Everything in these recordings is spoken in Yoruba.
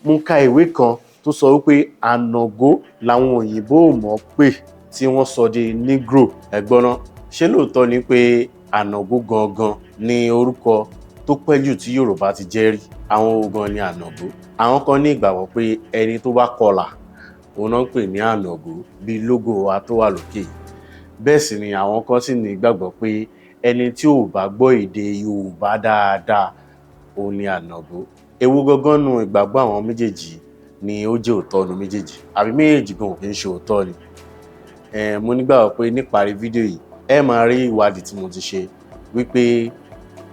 Mo ka ìwé kan tó sọ wípé Ànàgó làwọn òyìnbó ò mọ̀ pé tí wọ́n sọ di Negro. Ẹ̀gbọ́n náà, ṣé lóòótọ́ ni pé Ànàgó gangan ni orúkọ tó pẹ́ jù tí Yorùbá ti jẹ́ rí? Àwọn wo gan ni Ànàgó? Àwọn kan ní ìgbàgbọ́ pé ẹni tó bá kọlà òun náà ń pè ní Ànàgó, bíi lógò wa tó wà lókè yìí. Bẹ́ẹ̀ sì ni àwọn kan sì ní ìgbàgbọ́ pé ẹni tí ò bá gbọ́ èdè Yorùbá dáadáa òun ni Ànàgó. Èwo gangan nu ìgbàgbọ́ àwọn méjèèjì ni ó jẹ́ òótọ́ nu méjèèjì, àbí méjèèjì gan ò kì í ṣe òótọ́ ni? Mo nígbàgbọ́ pé níparí fídíò yìí ẹ máa rí ìwádìí tí mo ti ṣe wípé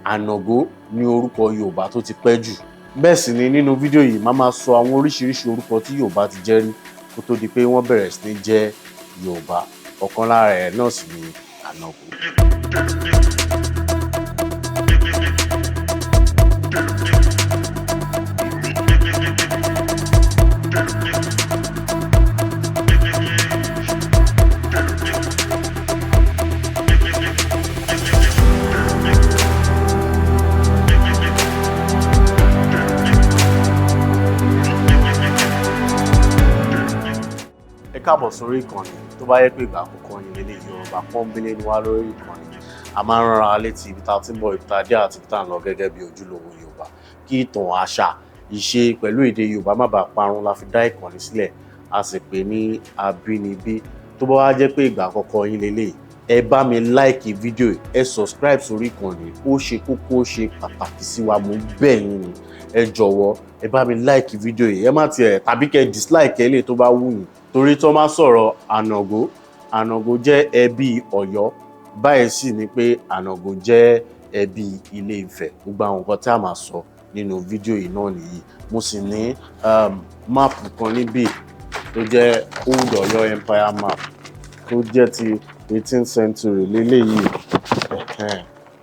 Ànàgó ní orúkọ Yorùbá tó ti pẹ́ jù. Bẹ́ẹ̀ sì ni nínú fídíò yìí máa máa sọ àwọn oríṣiríṣi orúkọ tí Yorùbá ti jẹ́ rí kó tó di pé wọ́n bẹ̀rẹ̀ sí ní jẹ́ Yorùbá. Ọ̀kan lára ẹ̀ náà sì ni Ànàgó. Ẹ káàbọ̀ sórí ìkànnì. Tó bá yẹ pé ìgbà àkọ́kọ́ yín lélẹ̀, Yorùbá pọ́nbélé ni wá lórí ìkànnì. A máa ń rán ara létí ibi tá a ti ń bọ̀, ibi tá a dé àti ibi tá a ń lọ gẹ́gẹ́ bí ojúlówó Yorùbá. Kí ìtàn, àṣà, ìṣe pẹ̀lú èdè Yorùbá má bàa parun la fi dá ìkànnì sílẹ̀, a sì pè ní Àbínibí. Tó bá wá jẹ́ pé ìgbà àkọ́kọ́ yín lélẹ̀, ẹ bá mi láìkì fídíò yìí, ẹ subscribe sórí ìkànnì, ó ṣe kókó, ó ṣe pàtàkì sí wa, mo bẹ̀ yín ni. Ẹ jọ̀wọ́, ẹ bá mi láìkì fídíò yìí, ẹ má tiẹ̀ tàbí kẹ́ dislike ẹ lè tó bá wù yín. Torí tó máa sọ̀rọ̀ Ànàgó, Ànàgó jẹ́ ẹbí Ọ̀yọ́, báyìí sì ni pé Ànàgó jẹ́ ẹbí Ilé Ifẹ̀. Gbogbo àwọn nǹkan tí a máa sọ nínú fídíò yìí náà nìyí. Mo sì ní máàpù kan níbí tó jẹ́ Old Ọ̀yọ́ Empire map tó jẹ́ ti 18th century léléyìí.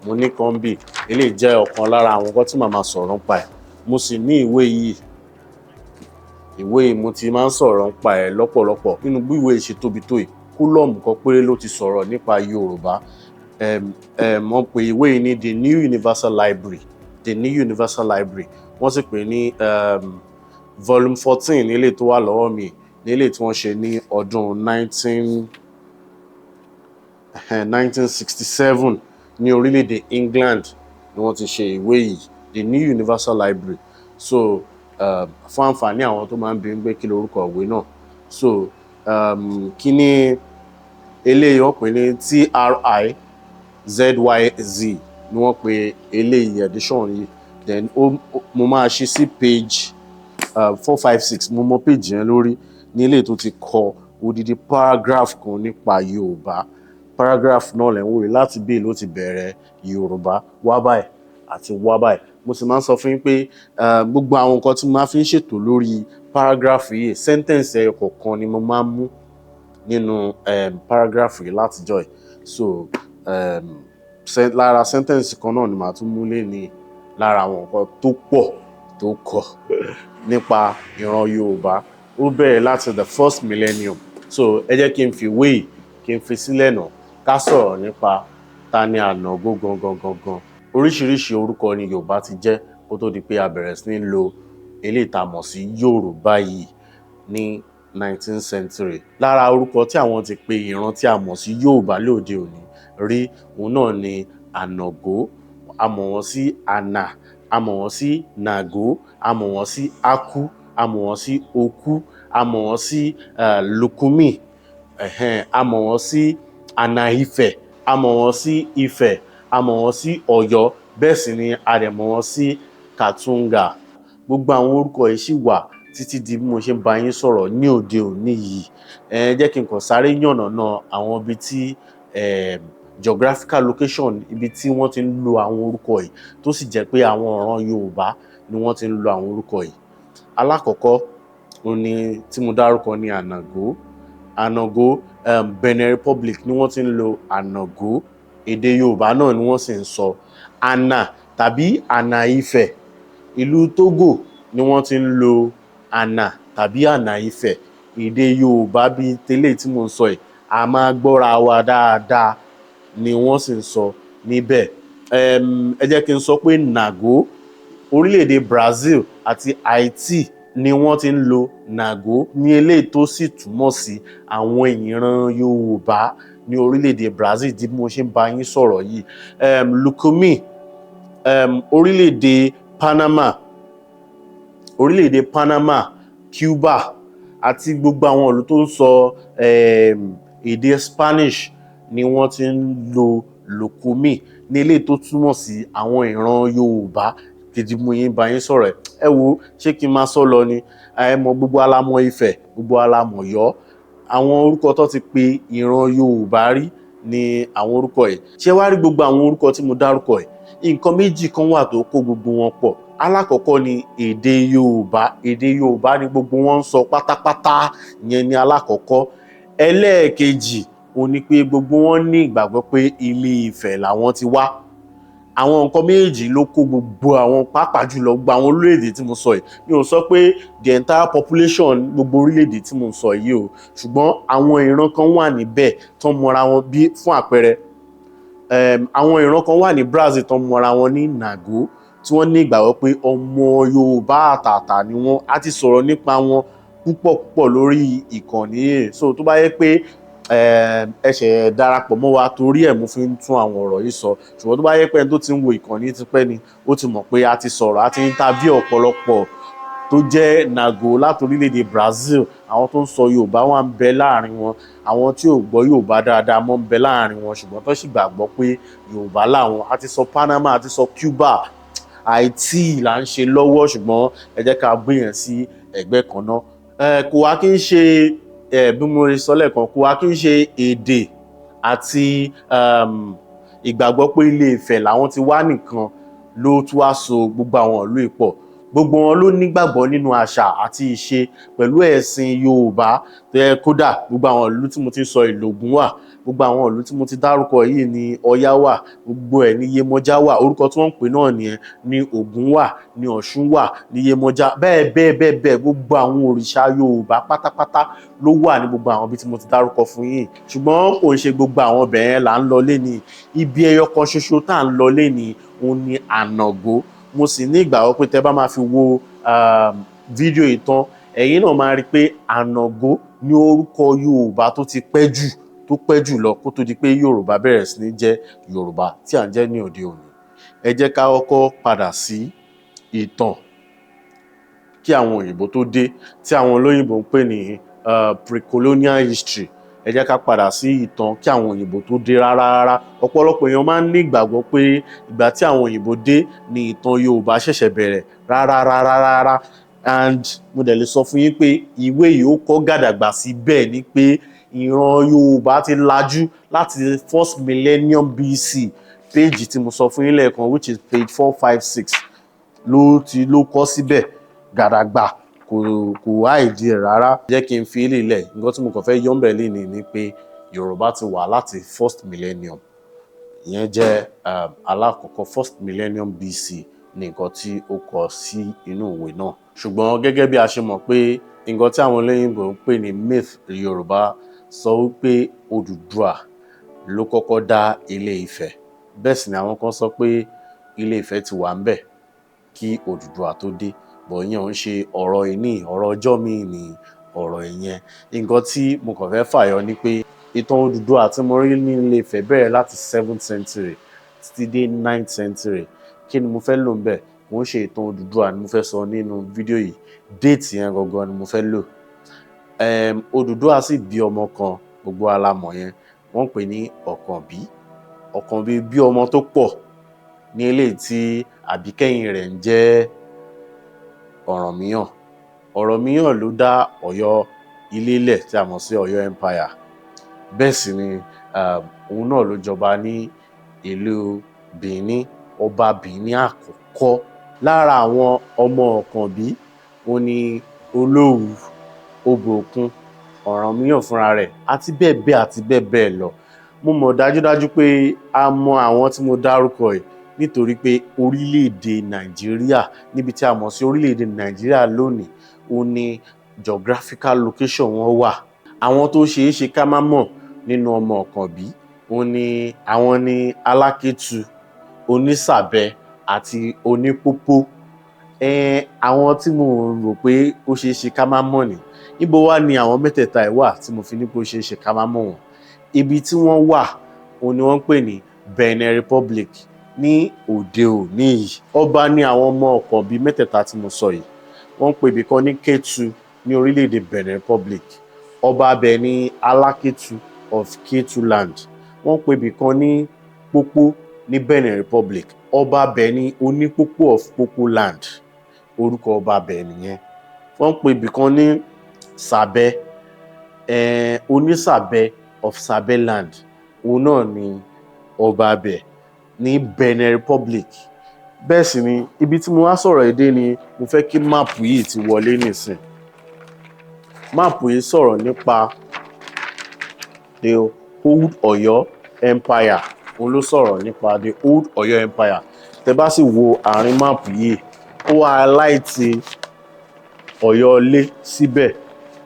Mo ní kan bí eléyìí jẹ́ ọ̀kan lára àwọn nǹkan tí màá máa sọ̀rọ̀ nípa ẹ̀. Mo sì ní ìwé yìí. Ìwé yìí mo ti máa ń sọ̀rọ̀ nípa ẹ̀ lọ́pọ̀lọpọ̀. Nínú bí ìwé yìí ṣe tóbi tó yìí, kólọ́ọ̀mù kan péré ló ti sọ̀rọ̀ nípa Yorùbá. Wọ́n pè ìwé yìí ní The New Universal Library. The New Universal Library. Wọ́n sì pè ní volume 14 nílé tó wà lọ́wọ́ mi, nílé tí wọ́n ṣe ní ọdún 1967 ní orílẹ̀-èdè England ni wọ́n ti ṣe ìwé yìí, The New Universal Library. So fún àǹfààní àwọn tó máa ń bi pé kí lorúkọ ìwé náà. So kí ni eléyìí wọ́n pè ní TRIZYZ ni wọ́n pè eléyìí edition yìí. Then mo máa ṣí sí page 456. Mo mọ page yẹn lórí ní eléyìí tó ti kọ odidi paragraph kan nípa Yorùbá. Paragraph náà lẹ́ ń wò yìí, láti bí ló ti bẹ̀rẹ̀ Yorùbá wá báyìí àti wá báyìí. Mo sì máa ń sọ fún yín pé gbogbo àwọn nǹkan tí mo máa fi ń ṣètò lórí paragraph yìí, sentence ẹyọ kọ̀ọ̀kan ni mo máa ń mú nínú paragraph yìí látijọ́ yìí. So lára sentence kan náà ni màá tún mú lé ní lára àwọn nǹkan tó pọ̀ tó kọ nípa ìran Yorùbá. Ó bẹ̀rẹ̀ láti the first millennium. So ẹ jẹ́ kí n fi ìwé yìí kí n fi sílẹ̀ náà ká sọ̀rọ̀ nípa ta ni Ànàgó gangan gangan. Oríṣiríṣi orúkọ ni Yorùbá ti jẹ́ kó tó di pé a bẹ̀rẹ̀ sí ní lo eléyìí tá a mọ̀ sí Yorùbá yìí ní 19th century. Lára orúkọ tí àwọn ti pe ìran tí a mọ̀ sí Yorùbá lóde òní rí, òun náà ni Ànàgó. A mọ̀ wọ́n sí Ànà, a mọ̀ wọ́n sí Nàgó, a mọ̀ wọ́n sí Akú, a mọ̀ wọ́n sí Okú, a mọ̀ wọ́n sí Lukumi, a mọ̀ wọ́n sí Ànà Ifẹ̀, a mọ̀ wọ́n sí Ifẹ̀, a mọ̀ wọ́n sí Ọ̀yọ́, bẹ́ẹ̀ sì ni a dẹ̀ mọ̀ wọ́n sí Kàtúngà. Gbogbo àwọn orúkọ yìí sì wà títí di bí mo ṣe ń bá yín sọ̀rọ̀ ní òde òní yìí. Ẹ jẹ́ kí n kàn sáré yànnàná àwọn ibi tí geographical location ibi tí wọ́n ti ń lo àwọn orúkọ yìí, tó sì jẹ́ pé àwọn ọ̀ràn Yorùbá ni wọ́n ti ń lo àwọn orúkọ yìí. Alákọ̀ọ́kọ́ òun ni tí mo dárúkọ ní Ànàgó. Ànàgó, Benin Republic ni wọ́n ti ń lo Ànàgó. Èdè Yorùbá náà ni wọ́n sì ń sọ. Ànà tàbí Ànà Ifẹ̀, ìlú Togo ni wọ́n ti ń lo Ànà tàbí Ànà Ifẹ̀. Èdè Yorùbá bíi tẹ́lẹ̀ tí mo ń sọ yìí, a máa gbọ́ra wa dáadáa ni wọ́n sì ń sọ níbẹ̀. Ẹ jẹ́ kí n sọ pé Nàgó, orílẹ̀-èdè Brazil àti Haiti Ni wọ́n ti ń lo Nàgó ní eléyìí tó sì túmọ̀ sí àwọn ìran Yorùbá ní orílẹ̀-èdè Brazil tí mo ṣe ń bá yín sọ̀rọ̀ yìí. Lukumi, orílẹ̀-èdè Panama, orílẹ̀-èdè Panama, Cuba àti gbogbo àwọn ìlú tó ń sọ èdè Spanish ni wọ́n ti ń lo Lukumi ní eléyìí tó túmọ̀ sí àwọn ìran Yorùbá kejì mú yín bá yín sọ̀rọ̀. Ẹ wo, ṣé kí n máa sọ lọ ni? Ẹ mọ gbogbo alamọ Ifẹ̀, gbogbo alamọ Ọ̀yọ́. Àwọn orúkọ tó ti pe ìran Yorùbá rí ni àwọn orúkọ yìí. Ṣé wàá rí gbogbo àwọn orúkọ tí mo dárúkọ yìí, nǹkan méjì kan wà tó kó gbogbo wọn pọ̀. Alákọ̀ọ́kọ́ ni èdè Yorùbá. Èdè Yorùbá ni gbogbo wọn ń sọ pátápátá, ìyẹn ni alákọ̀ọ́kọ́. Ẹlẹ́ẹ̀kejì òun ni pé gbogbo wọn ní ìgbàgbọ́ pé Ilé Ifẹ̀ làwọn ti wá. Àwọn nǹkan méjì ló kó gbogbo àwọn, pàápàá jùlọ gbogbo àwọn orílẹ̀-èdè tí mo sọ yìí. Mi ò sọ pé the entire population gbogbo orílẹ̀-èdè tí mo sọ yìí o, ṣùgbọ́n àwọn ìran kan wà níbẹ̀ tó ń mọra wọn bí, fún àpẹẹrẹ, àwọn ìran kan wà ní Brazil tó ń mọra wọn ní Nàgó, tí wọ́n ní ìgbàgbọ́ pé ọmọ Yorùbá àtàtà ni wọ́n. Á ti sọ̀rọ̀ nípa wọn púpọ̀ púpọ̀ lórí ìkànnì yìí. So tó bá yẹ pé ẹ ṣẹ̀ darapọ̀ mọ́ wa, torí ẹ̀ mo fi ń tún àwọn ọ̀rọ̀ yìí sọ. Ṣùgbọ́n tó bá yẹ pé ẹni tó ti ń wo ìkànnì tipẹ́ ni, ó ti mọ̀ pé a ti sọ̀rọ̀, a ti interview ọ̀pọ̀lọpọ̀ tó jẹ́ Nàgó láti orílẹ̀-èdè Brazil. Àwọn tó ń sọ Yorùbá wà ń bẹ láàrin wọn, àwọn tí ò gbọ́ Yorùbá dáadáa mọ́ ń bẹ láàrin wọn, ṣùgbọ́n tó sì gbàgbọ́ pé Yorùbá làwọn. A ti sọ Panama, a ti sọ Cuba, Haiti là ń ṣe lọ́wọ́, ṣùgbọ́n ẹ jẹ́ ká gbé yẹn sí ẹ̀gbẹ́ kan náà. Kò wá kí ń ṣe, bí mo ṣe sọ lẹ́ẹ̀kan, kò wá kí ń ṣe èdè àti ìgbàgbọ́ pé Ilé Ifẹ̀ làwọn ti wá nìkan ló tún wá so gbogbo àwọn ìlú yìí pọ̀. Gbogbo wọn ló nígbàgbọ́ nínú àṣà àti ìṣe pẹ̀lú ẹ̀sìn Yorùbá. Tẹ kódà gbogbo àwọn ìlú tí mo ti sọ, ìlògùn wà. Gbogbo àwọn ìlú tí mo ti dárúkọ yìí ní Ọya wà, gbogbo ẹ̀ ní Yemọja wà. Orúkọ tí wọ́n ń pè náà nìyẹn. Ní Ògún wà, ní Ọ̀ṣun wà, ní Yemọja, bẹ́ẹ̀ bẹ́ẹ̀ bẹ́ẹ̀ bẹ́ẹ̀. Gbogbo àwọn òrìṣà Yorùbá pátápátá ló wà ní gbogbo àwọn ibi tí mo ti dárúkọ fún yín. Ṣùgbọ́n kò ń ṣe gbogbo àwọn ibẹ̀ yẹn là ń lọ lénìí. Ibi ẹyọ kan ṣoṣo tá à ń lọ lénìí òun ni Ànàgó. Mo sì ní ìgbàgbọ́ pé tẹ́ bá máa fi wo fídíò yìí tán, ẹ̀yin náà máa rí i pé Ànàgó ní orúkọ Yorùbá tó ti pẹ́ jù, tó pẹ́ jù lọ kó tó di pé Yorùbá bẹ̀rẹ̀ sí ní jẹ́ Yorùbá tí à ń jẹ́ ní òde òní. Ẹ jẹ́ ká kọ́kọ́ padà sí ìtàn kí àwọn òyìnbó tó dé, tí àwọn olóyìnbó ń pè ní pre-colonial history. Ẹ jẹ́ ká padà sí ìtàn kí àwọn òyìnbó tó dé rárá rárá. Ọ̀pọ̀lọpọ̀ èèyàn máa ń ní ìgbàgbọ́ pé ìgbà tí àwọn òyìnbó dé ni ìtàn Yorùbá ṣẹ̀ṣẹ̀ bẹ̀rẹ̀. Rárá rárá rárá. And mo dẹ̀ lè sọ fún yín pé ìwé yìí, ó kọ́ gàdàgbà sí bẹ́ẹ̀ ni pé ìran Yorùbá ti lajú láti first millennium BC. Page tí mo sọ fún yín lẹ́ẹ̀kan, which is page 456, ló ti ló kọ́ síbẹ̀ gàdàgbà, kò hide ẹ̀ rárá. Jẹ́ kí n fi ilé lẹ̀. Nǹkan tí mo kàn fẹ́ yọ́ ńbẹ̀ lénìí ni pé Yorùbá ti wà láti first millennium. Ìyẹn jẹ́ alákọ̀ọ́kọ́. First millennium BC ní nǹkan tí ó kọ sí inú ìwé náà. Ṣùgbọ́n gẹ́gẹ́ bí a ṣe mọ̀ pé nǹkan tí àwọn olóyìnbó ń pè ní myth Yorùbá sọ wípé Odùduwà ló kọ́kọ́ dá Ilé Ifẹ̀, bẹ́ẹ̀ sì ni àwọn kan sọ pé Ilé Ifẹ̀ ti wà ńbẹ̀ kí Odùduwà tó dé bọ̀. Ìyẹn ò ń ṣe ọ̀rọ̀ ìní, ọ̀rọ̀ ọjọ́ míì ní ọ̀rọ̀ ìyẹn. Nǹkan tí mo kàn fẹ́ fàyọ ni pé ìtàn Odùduwà tí mo rí ní Ilé Ifẹ̀ bẹ̀rẹ̀ láti seventh century títí dé ninth century. Kí ni mo fẹ́ lò ńbẹ̀? Kò ń ṣe ìtàn Odùduwà ni mo fẹ́ sọ nínú fídíò yìí, date yẹn gangan ni mo fẹ́ lò. Odùduwà sì bí ọmọ kan, gbogbo wa la mọ̀ yẹn, wọ́n ń pè ní Ọ̀kànbí. Ọ̀kànbí bí ọmọ tó pọ̀ ní eléyìí tí àbíkẹ́yìn rẹ̀ ń jẹ́ Ọ̀rànmíyàn. Ọ̀rànmíyàn ló dá Ọ̀yọ́ ilé lẹ̀ tí a mọ̀ sí Ọ̀yọ́ Empire. Bẹ́ẹ̀ sì ni òun náà ló jọba ní ìlú Benin, ọba Benin àkọ́kọ́. Lára àwọn ọmọ Ọ̀kànbí òun ni Olówu, Obòkun, Ọ̀rànmíyàn fúnra rẹ̀ àti bẹ́ẹ̀ bẹ́ẹ̀ àti bẹ́ẹ̀ bẹ́ẹ̀ lọ. Mo mọ̀ dájúdájú pé a mọ àwọn tí mo dárúkọ yìí, nítorí pé orílẹ̀-èdè Nàìjíríà, níbi tí a mọ̀ sí orílẹ̀-èdè Nàìjíríà lónìí, òun ni geographical location wọn wà. Àwọn tó ṣeé ṣe ká má mọ̀ nínú ọmọ Ọ̀kànbí òun ni àwọn ní Alákétu, Onísàbẹ àti Onípópó. Àwọn tí mo rò pé ó ṣeé ṣe ká má mọ̀ ní. Níbo wá ni àwọn mẹ́tẹ̀ẹ̀ta ẹ̀ wà tí mo fi ní pé ó ṣeé ṣe ká má mọ̀ wọ́n? Ibi tí wọ́n wà, òun ni wọ́n ń pè ní Benin Republic ní òde òní yìí. Ọba ní àwọn ọmọ Ọ̀kànbí mẹ́tẹ̀ẹ̀ta tí mo sọ yìí. Wọ́n ń pè ibì kan ní Kétu ní orílẹ̀-èdè Benin Republic. Ọba abẹ ní Alákétu of Ketu land. Wọ́n ń pè ibì kan ní Pópó ní Benin Republic. Ọba abẹ ní Onípópó of Pópó land. Orúkọ ọba abẹ nìyẹn. Wọ́n ń pè ibì kan ní Sàbẹ, Onísàbẹ of Sàbẹ land. Òun náà ni ọba abẹ ní Benin Republic. Bẹ́ẹ̀ sì ni ibi tí mo wá sọ̀rọ̀ èdè ni mo fẹ́ kí máàpù yìí ti wọlé nísìn. Máàpù yìí sọ̀rọ̀ nípa the Old Ọ̀yọ́ Empire. Òun ló sọ̀rọ̀ nípa the Old Ọ̀yọ́ Empire. Tẹ bá sì wo àárín máàpù yìí, ó highlight Ọ̀yọ́ Ilé síbẹ̀.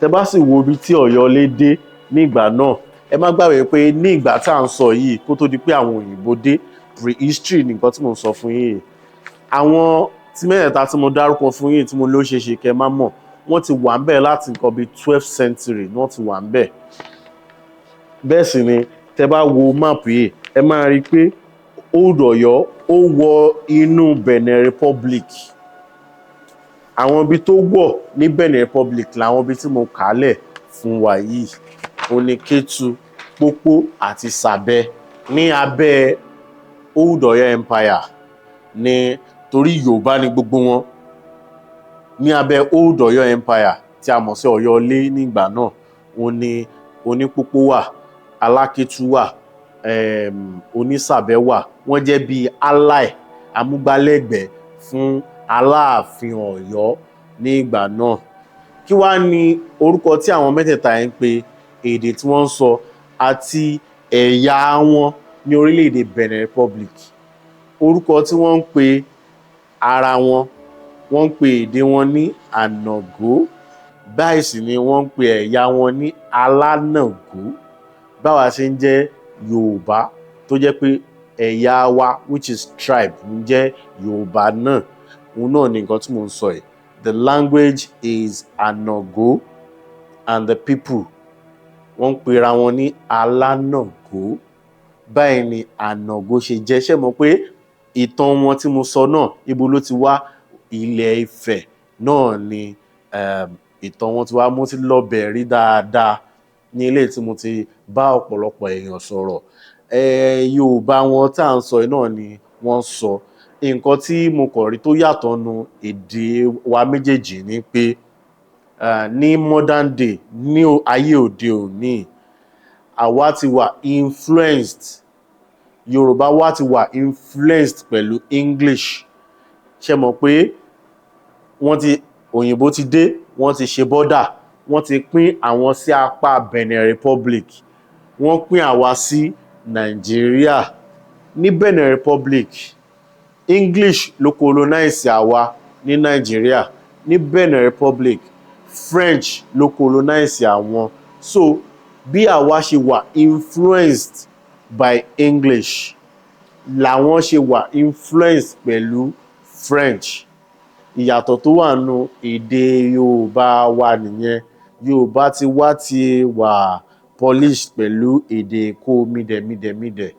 Tẹ bá sì wo ibi tí Ọ̀yọ́ Ilé dé ní ìgbà náà, ẹ má gbàgbé pé ní ìgbà tá à ń sọ yìí, kó tó di pé àwọn òyìnbó dé, prehistory ni nǹkan tí mo ń sọ fún yín yìí. Àwọn tí mẹ́tẹ̀ẹ̀ta tí mo dárúkọ fún yín, tí mo ló ṣeé ṣe kẹ́ má mọ̀, wọ́n ti wà ńbẹ̀ láti nǹkan bíi 12th century ni wọ́n ti wà ńbẹ̀. Bẹ́ẹ̀ sì ni tẹ bá wo máàpù yìí, ẹ máa rí i pé Old Ọ̀yọ́ ó wọ inú Benin Republic. Àwọn ibi tó wọ̀ ní Benin Republic làwọn ibi tí mo kà á lẹ̀ fún wa yìí. Ó ní Kétu, Pópó àti Sàbẹ ní abẹ́ Old Ọ̀yọ́ Empire ní, torí Yorùbá ni gbogbo wọn. Ní abẹ́ Old Ọ̀yọ́ Empire tí a mọ̀ sí Ọ̀yọ́ Ilé nígbà náà, òun ni Onípópó wà, Alákétu wà, Onísàbẹ̀ wà. Wọ́n jẹ́ bíi ally, amúgbálẹ́gbẹ̀ẹ́ fún Aláàfin Ọ̀yọ́ ní ìgbà náà. Kí wá ní orúkọ tí àwọn mẹ́tẹ̀ẹ̀ta yẹn ń pe èdè tí wọ́n ń sọ àti ẹ̀yà wọn ní orílẹ̀-èdè Benin Republic? Orúkọ tí wọ́n ń pe ara wọn, wọ́n ń pe èdè wọn ní Ànàgó. Báyìí sì ni wọ́n ń pe ẹ̀yà wọn ní Alánàgó. Báwa ṣe ń jẹ́ Yorùbá, tó jẹ́ pé ẹ̀yà wa, which is tribe, ń jẹ́ Yorùbá náà, òun náà ni nǹkan tí mò ń sọ yìí. The language is Ànàgó and the people, wọ́n ń pera wọn ní Alánàgó. Báyìí ni Ànàgó ṣe jẹ́. Ṣé mọ̀ pé ìtàn wọn tí mo sọ náà, ibo ló ti wá? Ilẹ̀ Ifẹ̀ náà ni ìtàn wọn ti wá. Mo ti lọ bẹ̀ rí dáadáa ní ilé tí mo ti bá ọ̀pọ̀lọpọ̀ èèyàn sọ̀rọ̀. Yorùbá wọn tá à ń sọ yìí náà ni wọ́n sọ. Nǹkan tí mo kàn rí tó yàtọ̀ nu èdè wa méjèèjì ni pé ní modern day, ní ayé òde òní, àwa ti wà influenced, Yorùbá wa ti wà influenced pẹ̀lú English. Ṣé mọ̀ pé wọ́n ti, òyìnbó ti dé, wọ́n ti ṣe border, wọ́n ti pín àwọn sí apá Benin Republic, wọ́n pín àwa sí Nàìjíríà. Ní Benin Republic, English ló colonize àwa ní Nàìjíríà. Ní Benin Republic, French ló colonize àwọn. So bí àwa ṣe wà influenced by English làwọn ṣe wà influenced pẹ̀lú French. Ìyàtọ̀ tó wà nínú èdè Yorùbá wa nìyẹn. Yorùbá ti wá ti wà polished pẹ̀lú èdè Èkó mídẹ̀mídẹ̀mídẹ̀,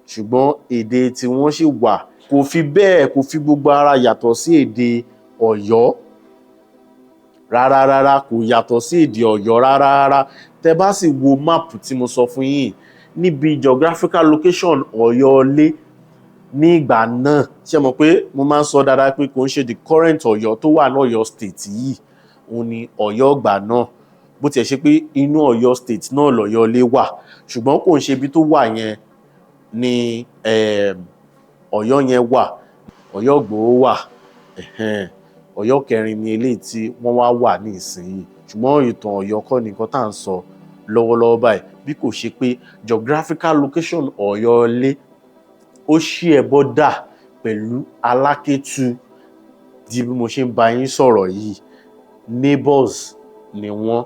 ṣùgbọ́n èdè tí wọ́n sì wà kò fi bẹ́ẹ̀, kò fi gbogbo ara yàtọ̀ sí èdè Ọ̀yọ́ rárá rárá. Kò yàtọ̀ sí èdè Ọ̀yọ́ rárá rárá. Tẹ bá sì wo máàpù tí mo sọ fún yín níbi geographical location Ọ̀yọ́ Ilé ní ìgbà náà, ṣé mọ̀ pé mo máa ń sọ dáadáa pé kò ń ṣe the current Ọ̀yọ́ tó wà ní Ọ̀yọ́ State yìí, òun ni Ọ̀yọ́ ìgbà náà. Bó tiẹ̀ ṣe pé inú Ọ̀yọ́ State náà lọ̀yọ́ Ilé wà, ṣùgbọ́n kò ń ṣe ibi tó wà yẹn ni Ọ̀yọ́ yẹn wà. Ọ̀yọ́ Ìgbòho wà. Ọ̀yọ́ kẹrin ni eléyìí tí wọ́n wá wà ní ìsinyìí. Ṣùgbọ́n ìtàn Ọ̀yọ́ kọ́ ni nǹkan tá à ń sọ lọ́wọ́lọ́wọ́ báyìí, bí kò ṣe pé geographical location Ọ̀yọ́ Ilé, ó share border pẹ̀lú Alákétu di bí mo ṣe ń bá yín sọ̀rọ̀ yìí. Neighbors ni wọ́n.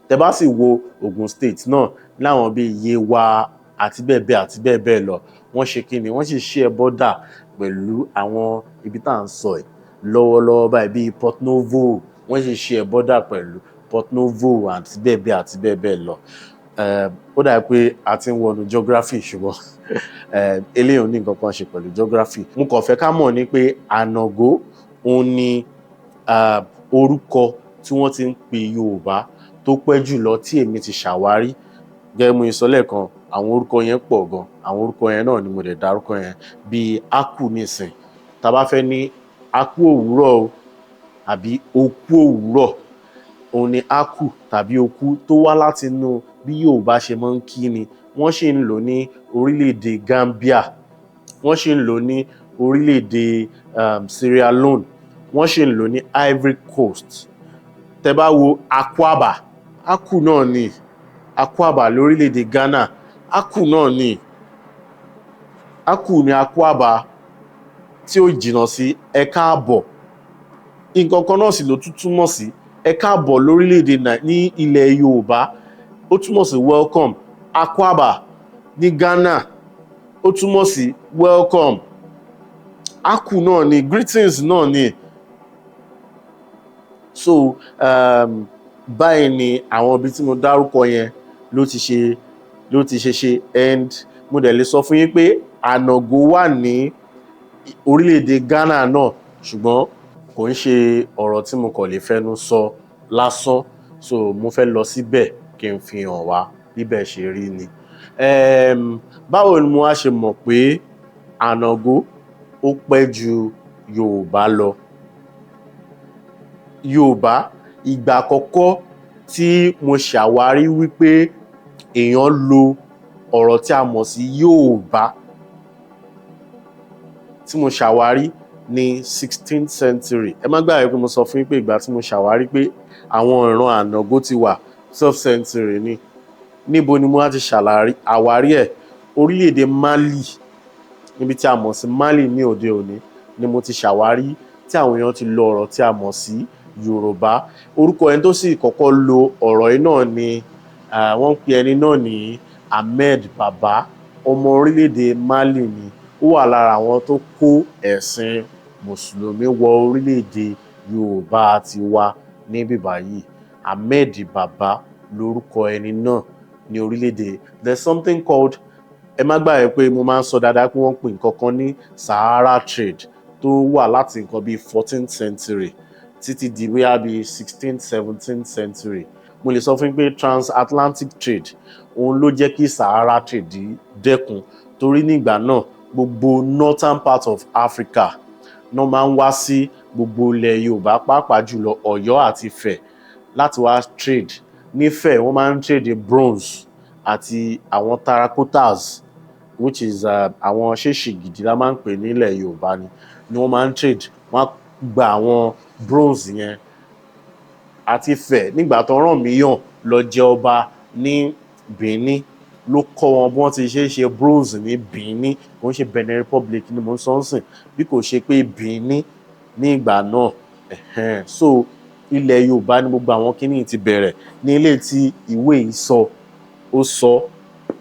Tẹ bá sì wo Ogun State náà, láwọn bíi Yewa àti bẹ́ẹ̀ bẹ́ẹ̀ àti bẹ́ẹ̀ bẹ́ẹ̀ lọ, wọ́n ṣe kí ni, wọ́n sì share border pẹ̀lú àwọn ibi tá à ń sọ yìí. lọ́wọ́lọ́wọ́ báyìí, bíi Port Novo. Wọ́n sì ṣe border pẹ̀lú Port Novo àti bẹ́ẹ̀ bẹ́ẹ̀ àti bẹ́ẹ̀ bẹ́ẹ̀ lọ. Ó dàbí pé a ti ń wọnú geography, ṣùgbọ́n eléyìí ò ní nǹkan kan ṣe pẹ̀lú geography. Mo kàn fẹ́ ká mọ̀ ní pé Ànàgó òun ni orúkọ tí wọ́n ti ń pe Yorùbá tó pẹ́ jùlọ tí èmi ti ṣàwárí. Gẹ́gẹ́ mo sọ lẹ́ẹ̀kan, àwọn orúkọ yẹn pọ̀ gan. Àwọn orúkọ yẹn náà ni mo dẹ̀ dárúkọ yẹn, bíi Aku nísìn. Tá a bá fẹ́ ní akú òwúrọ̀ o àbí okú òwúrọ̀, òun ni Aku tàbí okú, tó wá láti inú bí Yorùbá ṣe máa ń kí ni. Wọ́n sì ń lò ní orílẹ̀-èdè Gambia, wọ́n sì ń lò ní orílẹ̀-èdè Sierra Leone, wọ́n sì ń lò ní Ivory Coast. Tẹ́ bá wo Akwaba, Aku náà ni Akwaba lórílẹ̀-èdè Ghana. Aku náà ni Aku ni Akwaba, tí ó jìnnà sí ẹ káàbọ̀. Nǹkan kan náà sì ló tún túmọ̀ sí. Ẹ káàbọ̀ lórílẹ̀-èdè ní ilẹ̀ Yorùbá, ó túmọ̀ sí welcome. Akwaba ní Ghana, ó túmọ̀ sí welcome. Aku náà ni greetings náà ni. So báyìí ni àwọn ibi tí mo dárúkọ yẹn ló ti ṣe. And mo dẹ̀ lè sọ fún yín pé Ànàgó wà ní orílẹ̀-èdè Ghana náà, ṣùgbọ́n kò ń ṣe ọ̀rọ̀ tí mo kàn lè fẹnu sọ lásán. So mo fẹ́ lọ síbẹ̀ kí n fi hàn wá bíbẹ̀ ṣe rí ni. Báwo ni mo wá ṣe mọ̀ pé Ànàgó ó pẹ́ ju Yorùbá lọ? Yorùbá, ìgbà àkọ́kọ́ tí mo ṣàwárí wípé èèyàn lo ọ̀rọ̀ tí a mọ̀ sí Yorùbá, tí mo ṣàwárí ní 16th century. Ẹ má gbàgbé pé mo sọ fún yín pé ìgbà tí mo ṣàwárí pé àwọn ìran Ànàgó ti wà, 12th century ni. Níbo ni mo wá ti ṣàwárí àwárí ẹ̀? Orílẹ̀-èdè Mali, níbi tí a mọ̀ sí Mali ní òde òní, ni mo ti ṣàwárí tí àwọn èèyàn ti lo ọ̀rọ̀ tí a mọ̀ sí Yorùbá. Orúkọ ẹni tó sì kọ́kọ́ lo ọ̀rọ̀ yìí náà ni wọ́n ń pe ẹni náà ní Ahmed Baba. Ọmọ orílẹ̀-èdè Mali ni. Ó wà lára àwọn tó kó ẹ̀sìn mùsùlùmí wọ orílẹ̀-èdè Yorùbá tiwa níbí báyìí. Ahmed Baba lórúkọ ẹni náà ní orílẹ̀-èdè. There's something called, ẹ má gbàgbé pé mo máa ń sọ dáadáa pé wọ́n ń pè nǹkan kan ní Sahara trade, tó wà láti nǹkan bíi 14th century títí di bóyá bíi 16th, 17th century. Mo lè sọ fún yín pé transatlantic trade òun ló jẹ́ kí Sahara trade dẹ́kun, torí nígbà náà gbogbo northern part of Africa náà máa ń wá sí gbogbo ilẹ̀ Yorùbá, pàápàá jùlọ Ọ̀yọ́ àti Ifẹ̀, láti wá trade. Nífẹ̀, wọ́n máa ń trade bronze àti àwọn terracottas, which is àwọn ṣéṣì gidi la máa ń pè nílẹ̀ Yorùbá ni wọ́n máa ń trade. Wọ́n á gba àwọn bronze yẹn àti Ifẹ̀. Nígbà tó Ọ̀rànmíyàn lọ jẹ ọba ní Benin ló kọ́ wọn bí wọ́n ti ṣe é ṣe bronze ní Benin. Kò ń ṣe Benin Republic ni mo ń sọ ń sìn, bí kò ṣe pé Benin ní ìgbà náà. Ẹ̀hẹ́n. So ilẹ̀ Yorùbá ní gbogbo àwọn kíní ti bẹ̀rẹ̀ ní ilé tí ìwé yìí sọ. Ó sọ,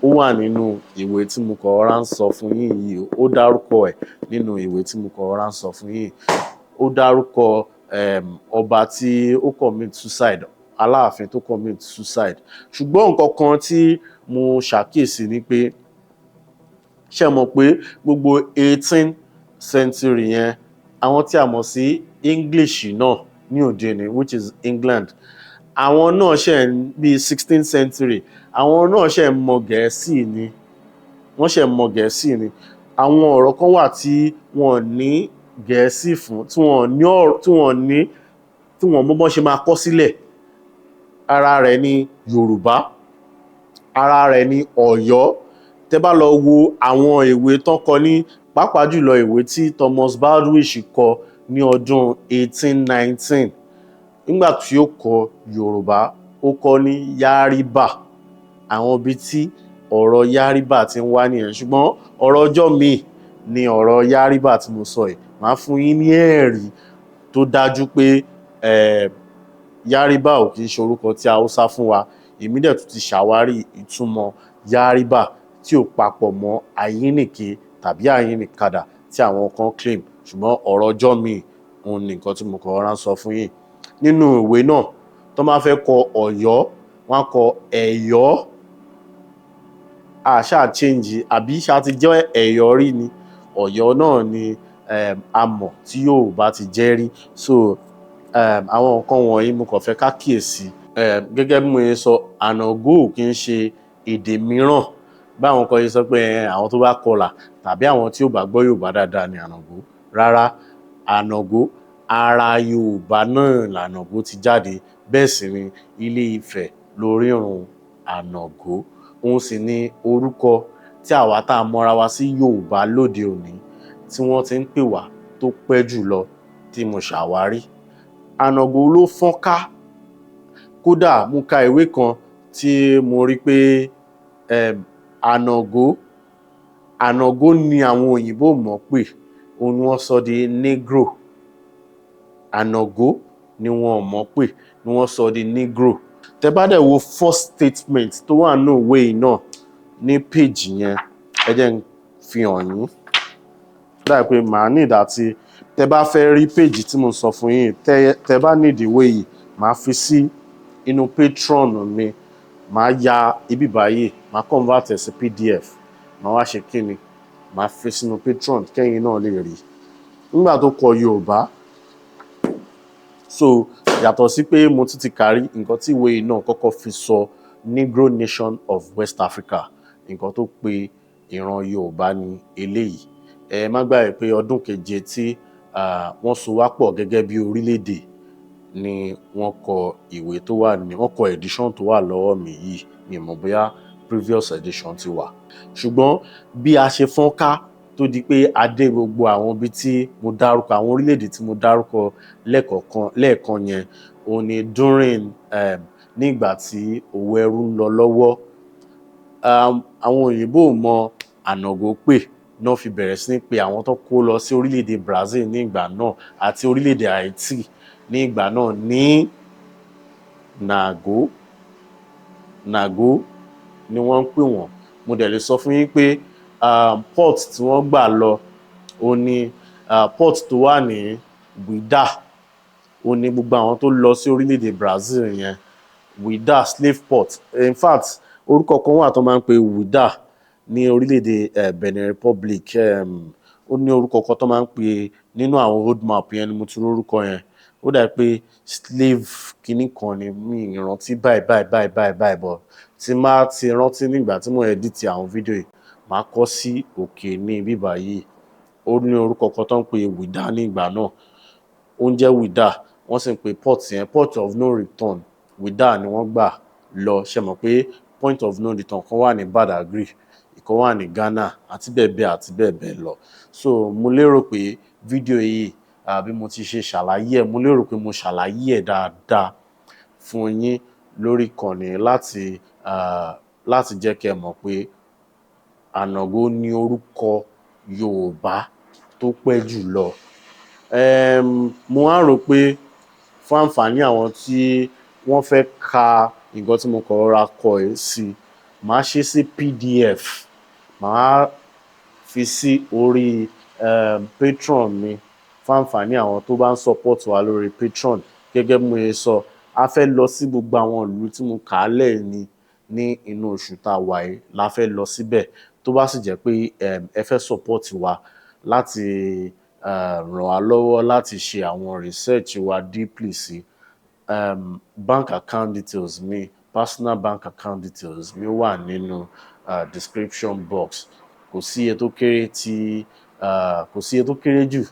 ó wà nínú ìwé tí mo kọ̀ ọ́rá ń sọ fún yín yìí. Ó dárúkọ ẹ̀ nínú ìwé tí mo kọ̀ ọ́rá ń sọ fún yín. Ó dárúkọ ọba tí ó commit suicide, Aláàfin tó commit suicide. Ṣùgbọ́n nǹkan kan tí mo ṣàkíyèsí ni pé, ṣé ẹ mọ̀ pé gbogbo 18th century yẹn, àwọn tí a mọ̀ sí English náà ní òde òní, which is England, àwọn náà ṣe ń bí 16th century, àwọn náà ṣe ń mọ Gẹ̀ẹ́sì ni. Wọ́n ṣe ń mọ Gẹ̀ẹ́sì ni. Àwọn ọ̀rọ̀ kan wà tí wọ́n ní Gẹ̀ẹ́sì fún, tí wọ́n ní ọ̀rọ̀, tí wọ́n ní, tí wọ́n mọ bọ́n ṣe máa kọ sílẹ̀. Ara rẹ̀ ní Yorùbá, ara rẹ̀ ní Ọ̀yọ́. Tẹ́ bá lọ wo àwọn ìwé tán kọ ní, pàápàá jùlọ ìwé tí Thomas Baldwin kọ ní ọdún 1819, nígbà tí ó kọ Yorùbá, ó kọ ní Yáríbà. Àwọn ibi tí ọ̀rọ̀ Yáríbà ti ń wá nìyẹn. Ṣùgbọ́n ọ̀rọ̀ ọjọ́ míì ni ọ̀rọ̀ Yáríbà tí mo sọ yìí. Màá fún yín ní ẹ̀rí tó dájú pé Yáríbà ò kì í ṣe orúkọ tí Haúsá fún wa. Èmi dẹ̀ tún ti ṣàwárí ìtumọ̀ Yáríbà tí ò papọ̀ mọ́ Àyínnìke tàbí Àyínnìkadà tí àwọn kan claim. Ṣùgbọ́n ọ̀rọ̀ ọjọ́ míì Òun ni nǹkan tí mo kàn rọra ń sọ fún yín. Nínú ìwé náà, tó máa fẹ́ kọ Ọ̀yọ́, wọ́n á kọ Ẹ̀yọ́. Àṣà change àbí ṣá ti jẹ́ Ẹ̀yọ́ rí ni? Ọ̀yọ́ náà ni a mọ̀ tí Yorùbá ti jẹ́ rí. So àwọn nǹkan wọ̀nyí mo kàn fẹ́ ká kíyèsí. Gẹ́gẹ́ bí mo ṣe sọ, Ànàgó ò kí ń ṣe èdè mìíràn báwọn kan ṣe sọ pé àwọn tó bá kọlà tàbí àwọn tí ò bá gbọ́ Yorùbá dáadáa ni Ànàgó. Rárá, Ànàgó, ara Yorùbá náà lànàgó ti jáde. Bẹ́ẹ̀ sì ni Ilé Ifẹ̀ lorírun Ànàgó. Òun sì ni orúkọ tí àwa tá a mọra wa sí Yorùbá lóde òní tí wọ́n ti ń pè wá tó pẹ́ jù lọ tí mo ṣàwárí. Ànàgó ló fọ́nká. Kódà mo ka ìwé kan tí mo rí pé Ànàgó, Ànàgó ni àwọn òyìnbó mọ̀ pé òun ni wọ́n sọ di Negro. Ànàgó ni wọ́n mọ̀ pé ni wọ́n sọ di Negro. Tẹ́ bá dẹ̀ wo first statement tó wà nínú ìwé yìí náà ní page yẹn, ẹ jẹ́ n fi hàn yín. Dà pé màá need àti tẹ́ bá fẹ́ rí page tí mo sọ fún yín, tẹ́ bá need ìwé yìí, màá fi sí inú Patreon mi. Màá ya ibi báyìí, màá convert ẹ̀ sí PDF, màá wá ṣe kíni, màá fi sínú Patreon kẹ́yìn náà lè rí. Nígbà tó kọ Yorùbá, so yàtọ̀ sí pé mo tún ti kárí nǹkan tí ìwé yìí náà kọ́kọ́ fi sọ Negro Nation of West Africa, nǹkan tó pe ìran Yorùbá ní eléyìí. Ẹ má gbàgbé pé ọdún keje tí wọ́n so wá pọ̀ gẹ́gẹ́ bí orílẹ̀-èdè ni wọ́n kọ ìwé tó wà ní, wọ́n kọ edition tó wà lọ́wọ́ mi yìí. Mi ò mọ̀ bóyá previous edition ti wà, ṣùgbọ́n bí a ṣe fọ́n ká tó di pé a dé gbogbo àwọn ibi tí mo dárúkọ, àwọn orílẹ̀-èdè tí mo dárúkọ lẹ́ẹ̀kọ̀ọ̀kan lẹ́ẹ̀kan yẹn, òun ni during nígbà tí òwò ẹrú ń lọ lọ́wọ́, àwọn òyìnbó ò mọ Ànàgó pè náà fi bẹ̀rẹ̀ sí ní pe àwọn tó kó lọ sí orílẹ̀-èdè Brazil ní ìgbà náà àti orílẹ̀-èdè Haiti ní ìgbà náà ní Nàgó. Nàgó ni wọ́n ń pè wọ́n. Mo dẹ̀ lè sọ fún yín pé port tí wọ́n gbà lọ, ó ní port tó wà ní Ouidah. Ó ní gbogbo àwọn tó lọ sí orílẹ̀-èdè Brazil yẹn, Ouidah slave port. In fact, orúkọ kan wà tó máa ń pè Ouidah ní orílẹ̀-èdè Benin Republic. Ó ní orúkọ kan tó máa ń pè nínú àwọn old map yẹn ni mo ti rí orúkọ yẹn. Ó dà pé slave kinní kan ni, mi ì rántí báyìí báyìí báyìí báyìí báyìí bọ̀. Tí má ti rántí nígbà tí mo edit àwọn fídíò yìí, màá kọ sí òkè ní ibi báyìí. Ó ní orúkọ kan tó ń pè Ouidah ní ìgbà náà, ó ń jẹ́ Ouidah. Wọ́n sì ń pè port yẹn port of no return. Ouidah ni wọ́n gbà lọ. Ṣe mọ̀ pé point of no return kan wà ní Badagry, ìkan wà ní Ghana, àti bẹ́ẹ̀ bẹ́ẹ̀ àti bẹ́ẹ̀ bẹ́ẹ̀ lọ. So mo lérò pé fídíò yìí, àbí mo ti ṣe ṣàlàyé ẹ̀, mo lérò pé mo ṣàlàyé ẹ̀ dáadáa fún yín lórí ìkànnì láti jẹ́ kí ẹ mọ̀ pé Ànàgó ní orúkọ Yorùbá tó pẹ́ jù lọ. Mo wá rò pé fún àǹfààní àwọn tí wọ́n fẹ́ ka nǹkan tí mo kàn rọra kọ ẹ́ sí, màá ṣe sí PDF, màá fi sí orí Patreon mi fún àǹfààní àwọn tó bá ń support wa lórí Patreon. Gẹ́gẹ́ bí mo ṣe sọ, a fẹ́ lọ sí gbogbo àwọn ìlú tí mo kà á lẹ̀ ní inú oṣù tá a wà yìí la fẹ́ lọ síbẹ̀. Tó bá sì jẹ́ pé ẹ fẹ́ support wa láti ràn wá lọ́wọ́ láti ṣe àwọn research wa deeply sí, bank account details mi, personal bank account details mi wà nínú description box. Kò sí iye tó kéré jù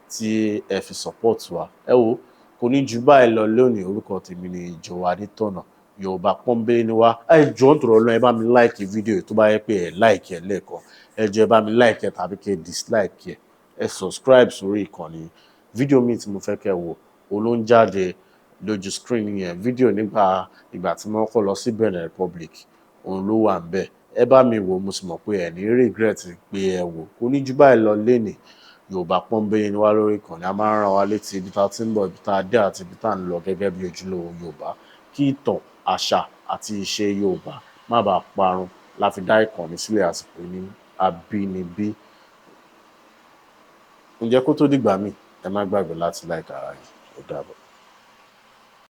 tí ẹ fi support wa. Ẹ wo, kò ní jù báyìí lọ lónìí. Orúkọ tèmi ni Ìjọ̀wọ́ Adétọ̀nà. Yorùbá pọ́nbélé ni wá. Ẹ jọ̀ọ́, nítorí Ọlọ́run, ẹ bá mi like fídíò yìí. Tó bá yẹ pé ẹ like ẹ lẹ́ẹ̀kan, ẹ jọ̀ọ́, ẹ bá mi like ẹ tàbí kẹ́ ẹ dislike ẹ. Ẹ subscribe sórí ìkànnì. Fídíò míì tí mo fẹ́ kẹ́ wò, òun ló ń jáde lójú screen yẹn. Fídíò nípa ìgbà tí mo kọ́ lọ sí Benin Republic, òun ló wà ń bẹ̀. Ẹ bá mi wò, mo sì mọ̀ pé ẹ ní regret pé ẹ wò. Kò ní jù báyìí lọ lénìí. Yorùbá pọ́nbélé ni wá lórí ìkànnì. A máa ń rán wa létí ibi tá a ti ń bọ̀, ibi tá a dé àti ibi tá a ń lọ gẹ́gẹ́ bí ojúlówó Yorùbá, kí ìtàn, àṣà àti ìṣe Yorùbá má bàa parun la fi dá ìkànnì sílẹ̀ àsìkò ní Àbínibí. Ǹjẹ́ kó tó dìgbà míì, Ẹ má gbàgbé láti like ara yín. Ó dàbọ̀.